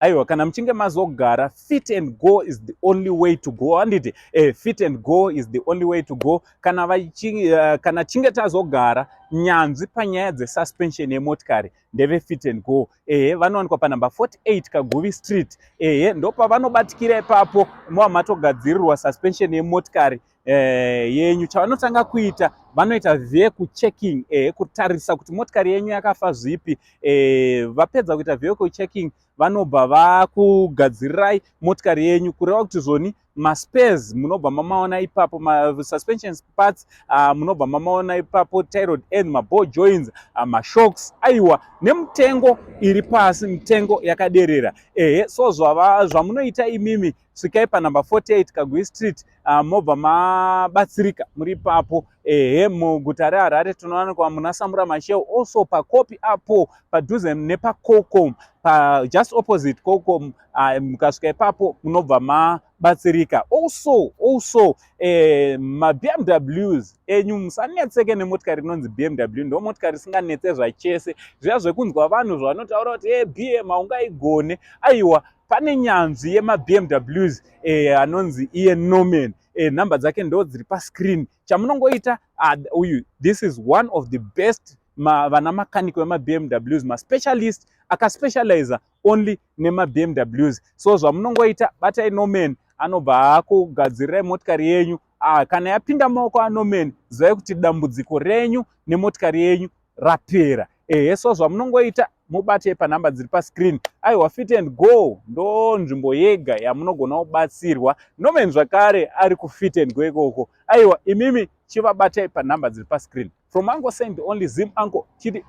Aiwa, kana muchinge mazogara, Fit and Go is the only way to go, handiti? Fit and Go is the only way to go. Kana chinge tazogara, nyanzvi panyaya dzesuspension yemotikari ndeve Fit and Go. Ehe, vanowanikwa panumber 48 Kaguvi Street. Ehe, ndopavanobatikira ipapo. Mova matogadzirirwa suspension yemotikari yenyu. Chavanotanga kuita, vanoita vehicle checking, kutarisa kuti motikari yenyu yakafa zvipi. Vapedza kuita vehicle checking, vanobva vakugadzirirai motikari yenyu, kureva kuti zvoni maspares munobva mamaona ipapo, masuspension parts munobva mamaona ipapo, tie rod end, maball joints, mashocks. Aiwa, nemutengo iri pasi, mitengo yakaderera. Ehe, so zvamunoita imimi, svikai panumber 48 Kaguvi Street, mobva mabatsirika muri ipapo. Ehe, muguta reHarare tinowanikwa muna Samora Machel, also pakopi apo padhuze nepaCocom, pa just opposite Cocom. Mukasvika ipapo munobva mabatsirika. Also maBMWs enyu, musanetseke nemotikari inonzi BMW. Ndo motikari isinganetse zvachese. Zviya zvekunzwa vanhu zvavanotaura kuti e BM haungaigone, aiwa, pane nyanzvi yemaBMWs anonzi iye Norman. Nhamba dzake ndo dziri pascreen. Chamunongoita, uyu, this is one of the best vana makaniko vemaBMWs, maspecialist akaspecializa only nemaBMWs. So zvamunongoita, batai Norman, anobva akugadzirirai motikari yenyu. Kana yapinda maoko aNorman, zivai kuti dambudziko renyu nemotikari yenyu rapera. Ehe, so zvamunongoita, mubate panhamba dziri pascreen. Aiwa, Fit and Go ndo nzvimbo yega yamunogona kubatsirwa. Norman zvakare ari kuFit and Go ikoko. Aiwa, imimi chivabatai panhamba dziri pascreen. From Uncle Saint, only Zim uncle, chiti.